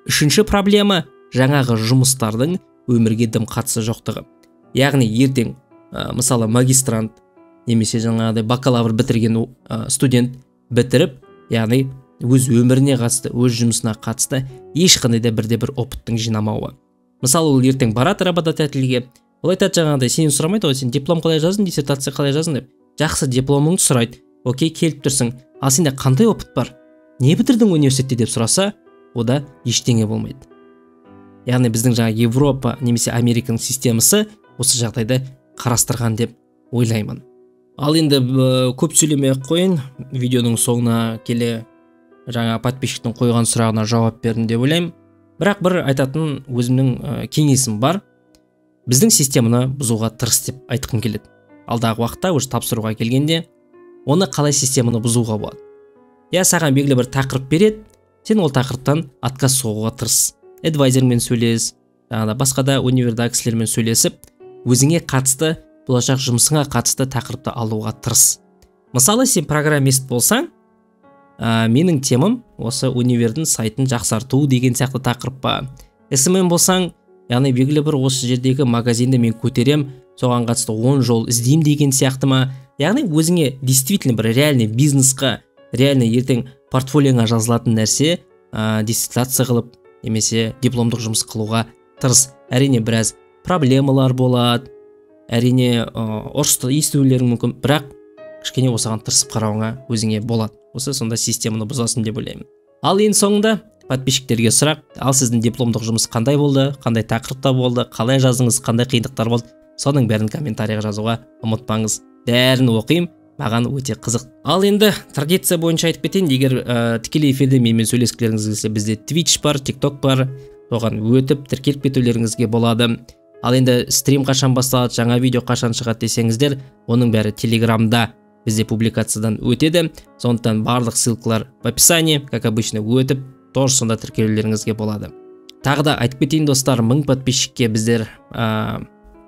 Үшінші проблема — жаңағы жұмыстардың өмірге дым қатысы жоқтығы. Яғни ертең мысалы, магистрант немесе жаңағыдай бакалавр бітірген студент бітіріп, яғни өз өміріне қатысты, өз жұмысына қатысты ешқандай да бірде бір опыттың жинамауы. Мысалы, ол ертең барады работодательге, ол айтады жаңағыдай, сенен сұрамайды ғой, сен диплом қалай жаздың, диссертация қалай жаздың деп. Жақсы, дипломыңды сұрайды, окей, келіп тұрсың, ал сенде қандай опыт бар, не бітірдің университетте деп сұраса, ода ештеңе болмайды. Яғни біздің жаңа Европа немесе Американың системасы осы жағдайды қарастырған деп ойлаймын. Ал енді көп сөйлемей ақ қояйын, видеоның соңына келе жаңа подписчиктің қойған сұрағына жауап бердім деп ойлаймын. Бірақ бір айтатын өзімнің кеңесім бар. Біздің системаны бұзуға тырыс деп айтқым келеді. Алдағы уақытта уже тапсыруға келгенде оны қалай системаны бұзуға болады? Я саған белгілі бір тақырып береді, сен ол тақырыптан отказ соғуға тырыс. Эдвайзермен сөйлес, жаңағыда басқа да универдағы кісілермен сөйлесіп, өзіңе қатысты, болашақ жұмысыңа қатысты тақырыпты алуға тырыс. Мысалы, сен программист болсаң, менің темам осы универдің сайтын жақсарту деген сияқты тақырып па. СММ болсаң, яғни белгілі бір осы жердегі магазинді мен көтерем, соған қатысты 10 жол іздеймін деген сияқты ма. Яғни өзіңе действительно бір реальный бизнесқа, реальный ертең портфолиона жазылатын нәрсе, диссертация қылып немесе дипломдық жұмыс қылуға тырыс. Әрине, біраз проблемалар болады, әрине, ұрысты естулерің мүмкін, бірақ кішкене осыған тырысып қарауыңа өзіңе болады. Осы сонда системаны бұзасың деп ойлаймын. Ал ең соңында подписчиктерге сұрақ: ал сіздің дипломдық жұмыс қандай болды, қандай тақырыпта болды, қалай жаздыңыз, қандай қиындықтар болды, соның бәрін комментарийға жазуға ұмытпаңыз. Бәрін оқимын, маған өте қызық. Ал енді традиция бойынша айтып кетейін, егер тікелей эфирде менімен сөйлескілеріңіз келсе, бізде Twitch бар, TikTok бар, соған өтіп тіркеліп кетулеріңізге болады. Ал енді стрим қашан басталады, жаңа видео қашан шығады десеңіздер, оның бәрі Телеграмда бізде публикациядан өтеді. Сондықтан барлық ссылкалар в описании, как обычно, өтіп тоже сонда тіркелулеріңізге болады. Тағы да айтып кетейін, достар, 1000 подписчикке біздер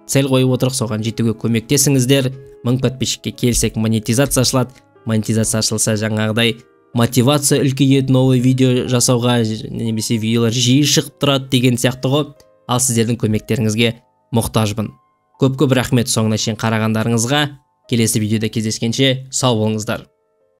цель қойып отырық, соған жетуге көмектесіңіздер. 1000 подписчикке келсек, монетизация ашылады. Монетизация ашылса, жаңағыдай мотивация үлкейеді новый видео жасауға, немесе видеолар жиі шығып тұрады деген сияқты ғой. Ал сіздердің көмектеріңізге мұқтажбын. Көп-көп рахмет соңына шейін қарағандарыңызға. Келесі видеода кездескенше сау болыңыздар.